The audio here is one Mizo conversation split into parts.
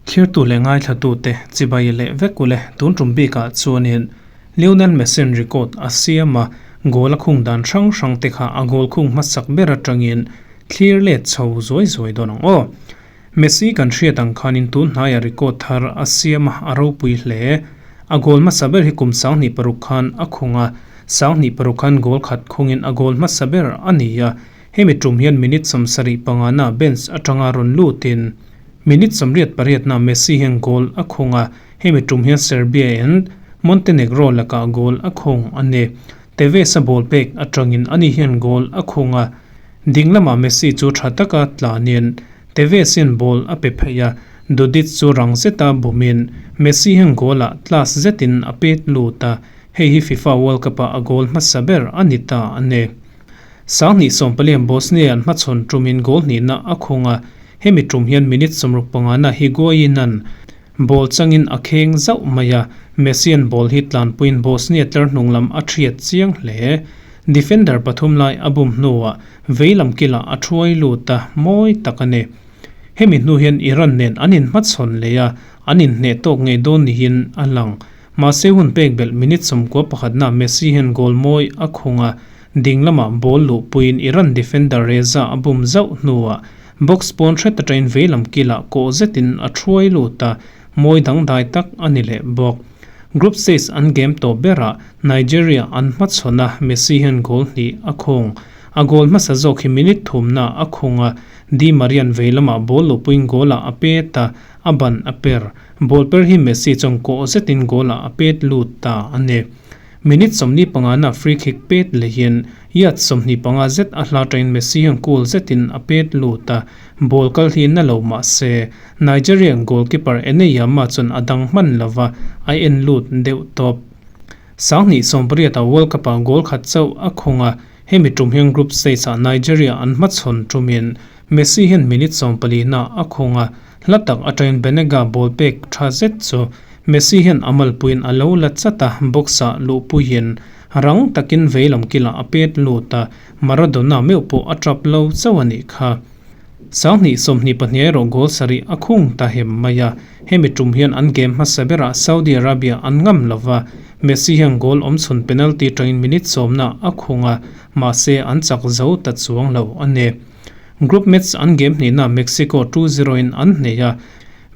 Thlirtu leh ngaithlatute chibai leh vek ule tun tum bikah chuanin Lionel Messi-a'n record a siam a, goal a khung dan hrang hrang te kha a goal khung hmasak ber atangin thlir let chho zuai zuai dawn ang aw. Messi kan hriat ang khanin tun hnaiah record thar a siam a, a ropui hle. A goal hmasa ber hi kum 2006 khan a khung a, 2006 khan goal khat khungin a goal hmasa ber a ni a, hemi tum hian minute 75 na bench atanga rawn lutin minute 88 na Messi hian goal a khung a, hemi tum hian Serbia in Montenegro lakah goal a khung a ni. Tevez a ball pek atangin ani hian goal a khung a, ding lamah Messi chu tha taka tlanin Tevez hian ball a pe phei a, Dudit chu rang zeta bumin Messi hian goal ah class zetin a pet lut a, hei hi FIFA World Cup ah a goal hmasa ber a ni ta a ni. 2014 Bosnia an hmachhawn tumin goal hnihna a khung a, hemi tum hian minute 65 na Higuain an ball changin a kheng zauh mai a, Messi an ball hi tlanpuiin Bosnia tlar hnung lam a thiat chiang hle. Defender pathum lai a bum hnuah Vei lam kilah a thuai lut a, mawi tak a ni. Hemi hnu hian Iran nen an inhmachhawn leh a, an inhneh tawk ngei dawn niin a lang. Mahse hun pek belh minute 91 na Messi hian goal mawi a khung a, ding lamah ball luhpuiin Iran defender Reza a bum zauh hnuah box pawn hret atangin vei lam kilah kawh zetin a thuai lut a, mawi dangdai tak a ni leh bawk. Group stage an game tawh berah Nigeria an hmachhawn a, Messi hian goal hnih a khung. A goal hmasa zawk hi minute thumna a khung a, Di Maria'n vei lamah ball luhpuiin goal ah a pet a, a ban a per. Ball per hi Messi chuan kawh zetin goal ah a pet lut ta a ni. Minute 45 na free kick pet lehin yard 25 zet a hla atangin Messi hian goal zetin a pet lut a, ball kal hi na lo mah se Nigerian goalkeeper Eneyama chuan a dang hman lova, a en lut deuh tawp. 2018 ah World Cup ah goal khat chauh a khung a, hemi tum hian group stage ah Nigeria an hmachhawn tumin Messi hian minute 14 na a khung a, hla tak atangin Banega ball pek tha zet chu Messi hian a malpuiin a lo la chat a, box ah luhpuiin rang takin vei lam kilah a pet lut a, Maradona meuh pawh a tap lo chauh a nih kha. 2022 erawh goal sarih a khung ta hem mai a, hemi tum hian an game hmasa berah Saudi Arabia an ngam lova, Messi hian goal awmchhun penalty tangin minute 10 na a khung a, mahse an chak zo ta chuang lo a ni. Group match an game hnihna Mexico 2-0 in an hneh a,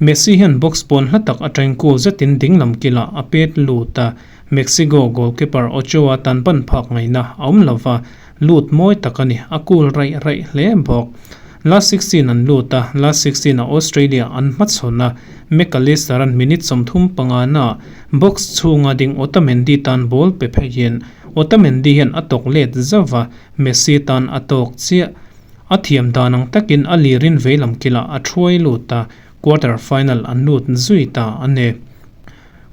Messi hian box pawn hla tak atangin goal zetin ding lam kilah a pet lut a, Mexico goalkeeper Ochoa tan ban phak ngaihna a awm lova, lut mawi tak a ni, a cool raih raih hle bawk. Last 16 an lut a, last 16 ah Australia an hmachhawn a, McAllister an minute 35 na box chhunga ding Otamendi tan ball pe pheiin Otamendi hian a tawk let zauh a, Messi tan a tawk chiah. A thiam dan ang takin a lirin vei lam kilah a thuai lut a, quarter final an lut zui ta a ni.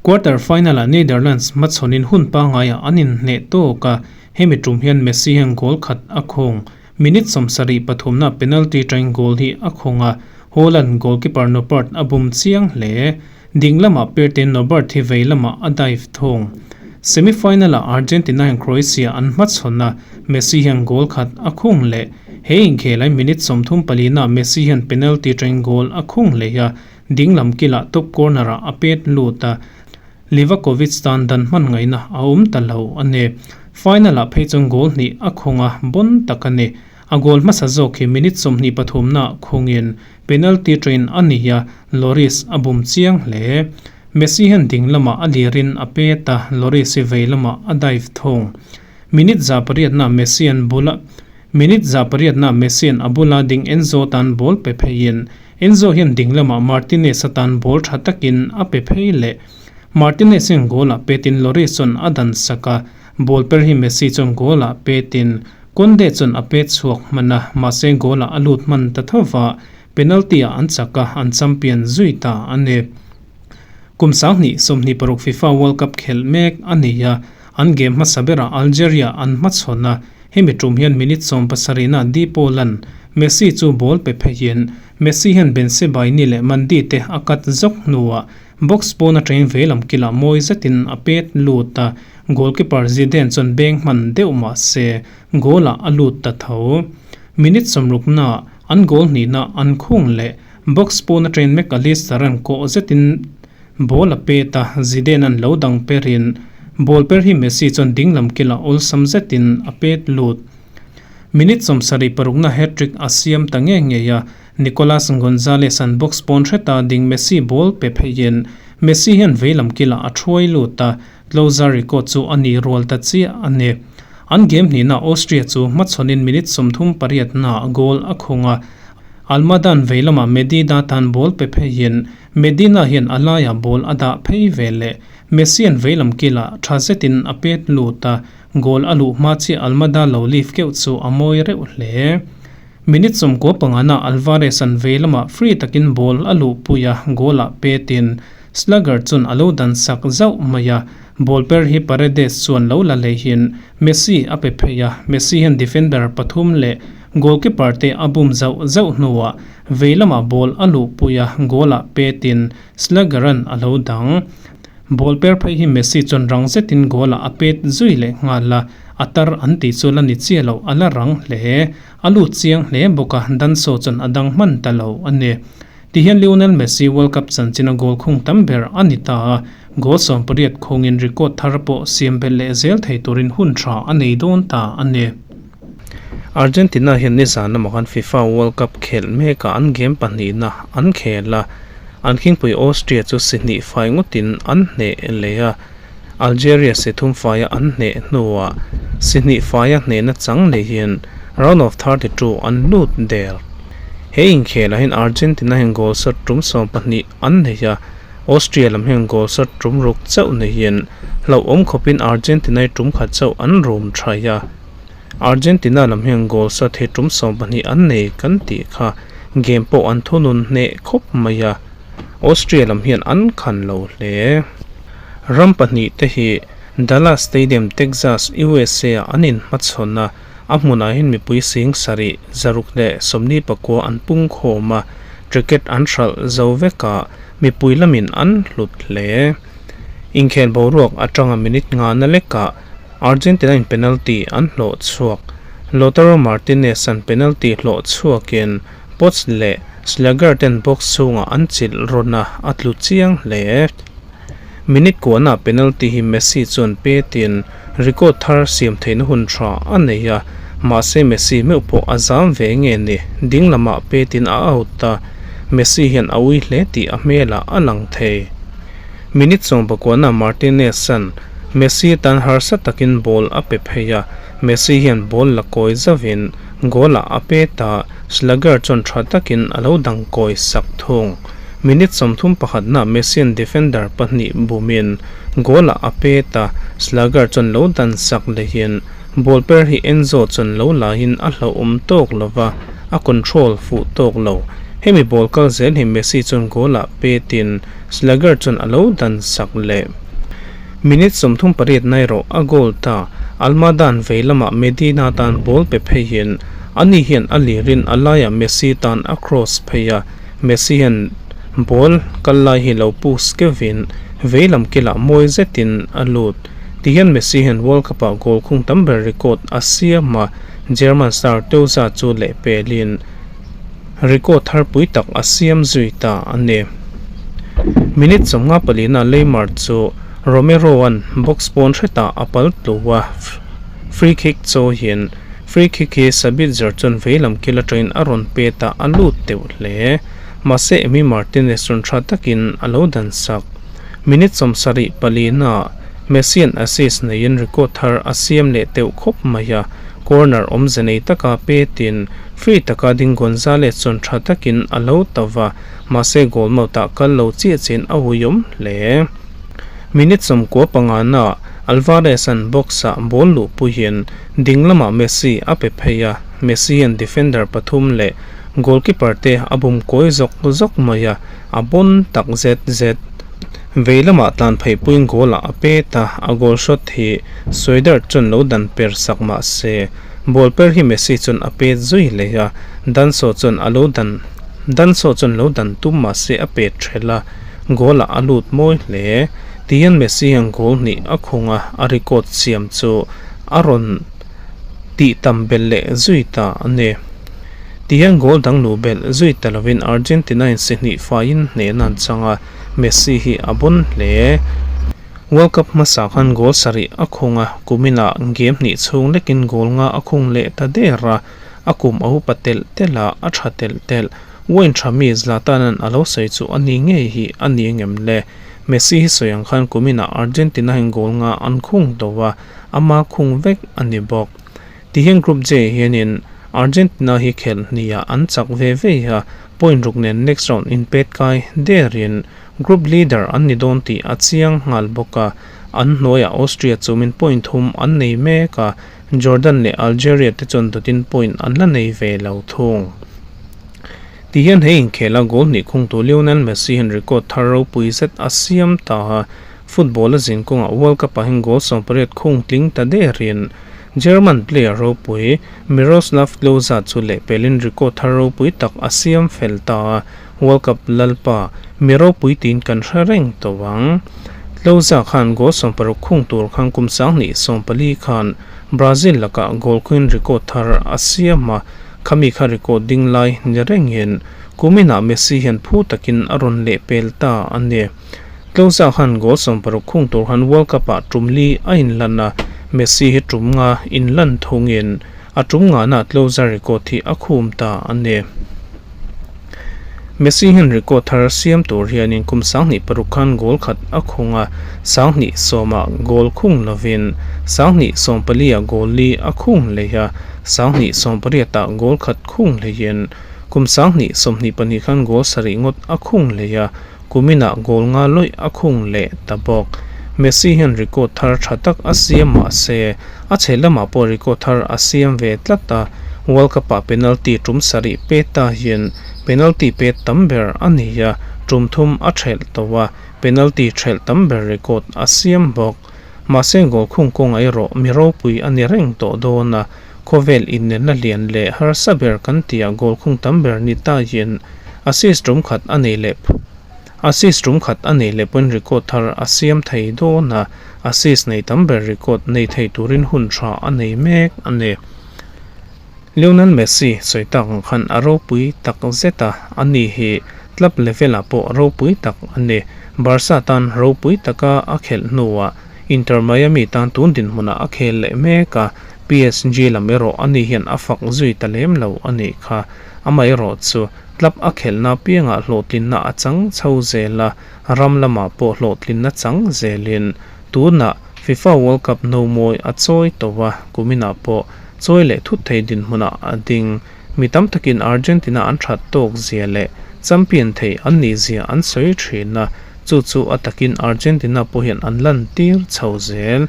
Quarter final ah Netherlands hmachhawnin hun pangaiah an inhneh tawk a, hemi tum hian Messi hian goal khat a khung. Minute 73 na penalty tangin goal hi a khung a, Holland goalkeeper Noppert a bum chiang hle. Ding lamah Pirtin Noppert hi vei lamah a dive thung. Semi final ah Argentina hian Croatia an hmachhawn a, Messi hian goal khat a khung leh. He inkhelai minute 34 na Messi hian penalty tangin goal a khung leh a, ding lam kilah top corner ah a pet lut a, Livakovic tan dan hman ngaihna a awm ta lo a ni. Final ah phei chuan goal hnih a khung a, bon tak a ni. A goal hmasa zawk hi minute 23 na khungin penalty train a ni a, Lloris a bum chiang hle. Messi hian ding lamah a lirin a pet a, Lloris hi vei lamah a dive thung. Minute 108 na Messi an bula Minute 108 na Messi an a bula ding Enzo tan ball pe pheiin Enzo hian ding lamah Martinez atan ball tha takin a pe phei leh. Martinez hian goal ah petin Lloris chuan a dan sak a, ball per hi Messi chuan goal ah petin Kounde chuan a pet chhuak hman a, mahse goal ah a lut hman ta tho va, penalty ah an chak a, an champion zui ta a ni. Kum 2026 FIFA World Cup khelh mek a ni a, an game hmasa berah Algeria an hmachhawn a, hemi tum hian minute 70 na Di Paul-a'n Messi chu ball pe pheiin Messi hian Bensebaini leh Mandi te a cut zawk hnuah box pawn atangin vei lam kilah mawi zetin a pet lut a, goalkeeper Zidane chuan beng hman deuh mah se goal ah a lut ta tho. Minute 60 na an goal hnihna an khung leh. Box pawn atangin Mac Allister an kawh zetin ball a pet a, Zidane an lo dang perin ball per hi Messi chuan dinglam kilah awlsam zetin a pet lut. Minute 76 na hat-trick a siam ta nge ngei a, Nicolas Gonzalez an box pawn hreta ding Messi ball pe pheiin Messi hian veilam kilah a thuai lut a, Klose record chu a nih rual ta chiah a ni. An game hnihna Austria chu hmachhawnin minute 38 naah goal a khung a, Almada-a'n vei lamah Medina tan ball pe pheiin Medina hian a laiah ball a dah phei ve leh. Messi-a'n vei lam kilah tha zetin a pet lut a, goal a luh hma chiah Almada lo leave keuh chu a mawi reuh hle. Minute 95 naah Alvarez-a'n vei lamah free takin ball a luhpui a, goal-ah petin Slugger chuan a lo dan sak zauh mai a, ball per hi Paredes chuan lo la leihin Messi a pe phei a, Messi hian defender pathum leh goalkeeper te a bum zauh zauh hnuah vei lamah ball a luhpui a, goal ah petin Slugger-a'n a lo dang. Ball per phei hi Messi chuan rang zetin goal ah a pet zui leh nghal a, a tar an tih chu la ni chiah lo, a la rang hle. A lut chiang hle bawk a, Danso chuan a dang hman ta lo a ni. Tihian Lionel Messi World Cup chanchina goal khung tam ber a ni ta a, goal 18 khungin record thar pawh siam belh leh zel thei turin hun tha a nei dawn ta a ni. Argentina hian nizan lamah khan FIFA World Cup khelh mekah an game pahnihna an khel a, an khingpui Austria chu si hnih fai ngawtin an hneh leh a, Algeria si thum faia an hneh hnuah si hnih faia hnehna chang neihin round of 32 an lut der. He inkhelah hian Argentina hian goal shot tum 12 an nei a, Austria lam hian goal shot tum ruk chauh neihin hlauhawm khawpin Argentina hi tum khat chauh an rum thaih a. Argentina lam hian goal shot hi tum 12 an nei kan tih kha game pawh an thunun hneh khawp mai a, Austria lam hian an khan lo hle. Ram pahnih te hi Dallas Stadium, Texas, USA ah an inhmachhawn a, a hmunah hian mipui sing sarih, 649 an pung khawm a, ticket an hralh zo vek a, mipui lamin an hlut hle. Inkhel boruak atanga minute nga na lekah Argentina in penalty an hlawh chhuak. Lautaro Martinez an penalty hlawh chhuakin Potts leh Schlager ten box chhungah an chilh rawn a, a tlu chiang hle. Minute kuahna penalty hi Messi chuan petin record thar siam theihna hun tha a nei a, mahse Messi meuh pawh a zam ve nge ni, ding lamah petin a out a, Messi hian a ui hle tih a hmelah a lang thei. Minute 19 Martinez-a'n Messi tan harsa takin ball a pe phei a, Messi hian ball la kawi zauhin goal-ah a pet a, Schlager chuan tha takin a lo dang kawi sak thung. Minute 31 na Messi-a'n defender pahnih bumin goal-ah a pet a, Schlager chuan lo dan sak lehin ball per hi Enzo chuan lo laiin a hlauhawm tawk lo va, a control fuh tawk lo. Hemi ball kal zel hi Messi chuan goal-ah petin Schlager chuan a lo dan sak leh. Minute 38 na erawh a goal ta. Almada-a'n vei lamah Medina tan ball pe pheihin ani hian a lirin a laiah Messi tan a cross phei a, Messi hian ball kal lai hi lo push keuhin vei lam kilah mawi zetin a lut. Tihian Messi hian World Cup-ah goal khung tam ber record a siam a, German star Teuza chu lehpelin record thar pui tak a siam zui ta a ni. Minute 54 na Neymar chu Romero-a'n box pawn hretah a pal tlu a, free kick chawiin free kick hi Sabitzer chuan vei lam kil atangin a rawn pet a, a lut teuh hle. Mahse Emi Martinez chuan tha takin a lo dan sak. Minute 74 na Messi-a'n assist neiin record thar a siam leh teuh khawp mai a, corner awmze nei taka petin free taka ding Gonzalez chuan tha takin a lo ta va, mahse goal mouth-ah kal lo chiah chin a uiawm hle. Minute 95 na Alvarez-a'n box-ah ball luhpuiin ding lamah Messi a pe phei a, Messi hian defender pathum leh goalkeeper te a bum kawi zawk zawk mai a, a bawn tak zet zet. Vei lamah tlan pheipuiin goal-ah a pet a, a goal shot hi Swider chuan lo dan per sak mah se ball per hi Messi chuan a pet zui leh a, Danso chuan a lo dan Danso chuan lo dan tum mah se a pet thelh a, goal-ah a lut mawi hle. Tihian Messi hian goal hnih a khung a, a record siam chu a rawn tih tam belh leh zui ta a ni. Tihian goal dang luh belh zui ta lovin Argentina in si hnih faiin hnehna an chang a, Messi hi a bawn hle. World Cup hmasa khan goal sarih a khung a, kuminah game hnih chhung lekin goal nga a khung leh ta der a, a kum a upa telh telh a, a tha telh telh. Wayne tha mi Zlatan-a'n a lo sawi chu a ni ngei hi a ni ngem le? Messi hi sawi ang khan kuminah Argentina hian goal nga an khung tawh a, ama khung vek a ni bawk. Tihian Group J hianin Argentina hi khelh hniah an chak ve ve a, point ruk nen next round inpet kai derin group leader an ni dawn tih a chiang nghal bawk a, an hnuaiah Austria chumin point thum an nei mek a, Jordan leh Algeria te chuan dawtin point an la nei ve lo thung. Tihian he inkhela goal hnih khungtu Lionel Messi hian record thar ropui zet a siam ta a, football a zin kawngah World Cup ah hian goal 18 khung tling ta derin German player ropui Miroslav Klose chu lehpelin record thar ropui tak a siam fel ta a, World Cup lalpa mi ropui tiin kan hre reng tawh ang. Klose khan goal 60 khung tur khan kum 2014 khan Brazil lakah goal khuin record thar a siam a, khami kha record ding lai ni rengin kuminah Messi hian phu takin a rawn lehpel ta a ni. Klose khan goal 60 khung tur khan World Cup ah tum li a inlan a, Messi hi tum nga inlan thungin a tum ngahna Klose record hi a khum ta a ni. Messi hian record thar siam tur hianin kum 2006 khan goal khat a khung a, 2010 ah goal khung lovin 2014 ah goal li a khung leh a, 2018 ah goal khat khung hleiin kum 2022 khan goal sarih ngawt a khung leh a, Kuminah goal nga lawih a khung leh ta bawk. Messi hian record thar tha tak a siam mah se, a chhe lamah pawh record thar a siam ve tlat a, World Cup-ah penalty tum sarih pet ta hian penalty pet tam ber a ni a, tum thum a thelh tawh a, penalty thelh tam ber record a siam bawk. Mahse goal khung kawngah erawh mi ropui a ni reng tawh dawn a, khawvel innelna lian leh harsa ber kan tihah goal khung tam ber ni ta hian assist tum khat a nei leh assist tum khat a nei leh pawn record thar a siam thei dawn a, assist nei tam ber record nei thei turin hun tha a nei mek a ni. Lionel Messi sawi tak ang khan a ropui tak zet a, ani hi club level ah pawh ropui tak a ni. Barca tan ropui taka a khelh hnuah Inter Miami tan tun dinhmunah a khel leh mek a, PSG lam erawh ani hian a fak zui ta lem lo a nih kha. Amaherawh chu club a khelhna piangah hlawhtlinna a chang chho zel a, ram lamah pawh hlawhtlinna chang zelin tunah FIFA World Cup no mawi a chawi tawh a, kuminah pawh chawi leh thut thei dinhmunah a ding. Mi tam takin Argentina an that tawk zia leh champion thei an nih zia an sawi thin a, chu chu a takin Argentina pawh hian an lantir chho zel.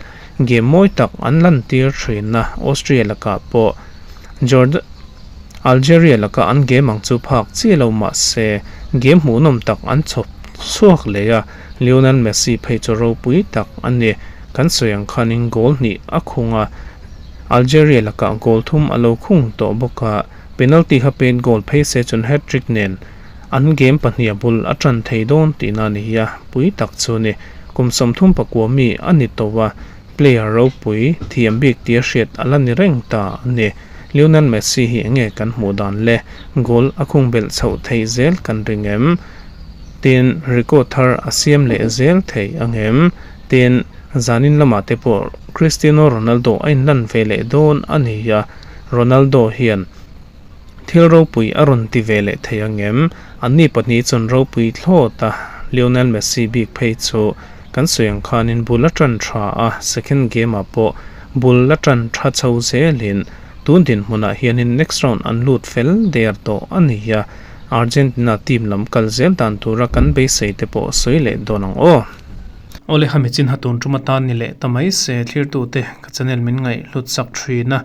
Game mawi tak an lantir thin a, Austria lakah pawh Jordan Algeria laka an game ang chu phak chiah lo mah se game hmuhnawm tak an chhawp chhuak leh a, Lionel Messi phei chu ropui tak a ni. Kan sawi ang khanin goal hnih a khung a, Algeria lakah goal thum a lo khung tawh bawk a, penalty kha pet goal phei se chuan hat-trick nen an game pahnih a bul a tan thei dawn tihna a ni hi a, pui tak chu ni. Kum 34 mi a ni tawh a, player ropui thiam bik tia hriat a la ni reng ta a ni. Lionel Messi hi enge kan hmuh dan le? Goal a khung belh chhoh theih zel kan ring em? Tin, record thar a siam leh zel thei ang em? Tin, zanin lamah te pawh Cristiano Ronaldo a inlan ve leh dawn a ni a, Ronaldo hian thil ropui a rawn ti ve leh thei ang em? Anni pahnih chuan ropui thlawt a, Lionel Messi bik phei chu kan sawi ang khanin bul a tan tha a, second game ah pawh bul a tan tha chho zelin tun dinhmunah hianin next round an lut fel der tawh a ni a. Argentina team lam kal zel dan tura kan beisei te pawh sawi leh dawn ang aw. Awle hami chin ha tun tum atan ni leh ta mai se thlirtute ka channel min ngaih hlut sak thin a,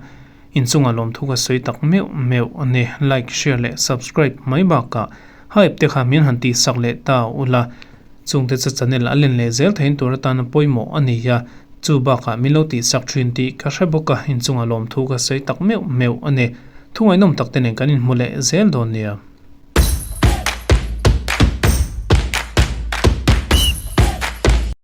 inchungah lawmthu ka sawi tak meuh meuh a ni. Like, share leh subscribe mai bakah hype te kha min han tih sak leh ta ula, chungte chu channel a len leh zel theihin tur atana pawimawh a ni a, chu bakah min lo tih sak thin tih ka hre bawk a, inchungah lawmthu ka sawi tak meuh meuh a ni. Thungainawm tak te nen kan inhmu leh zel dawn nia.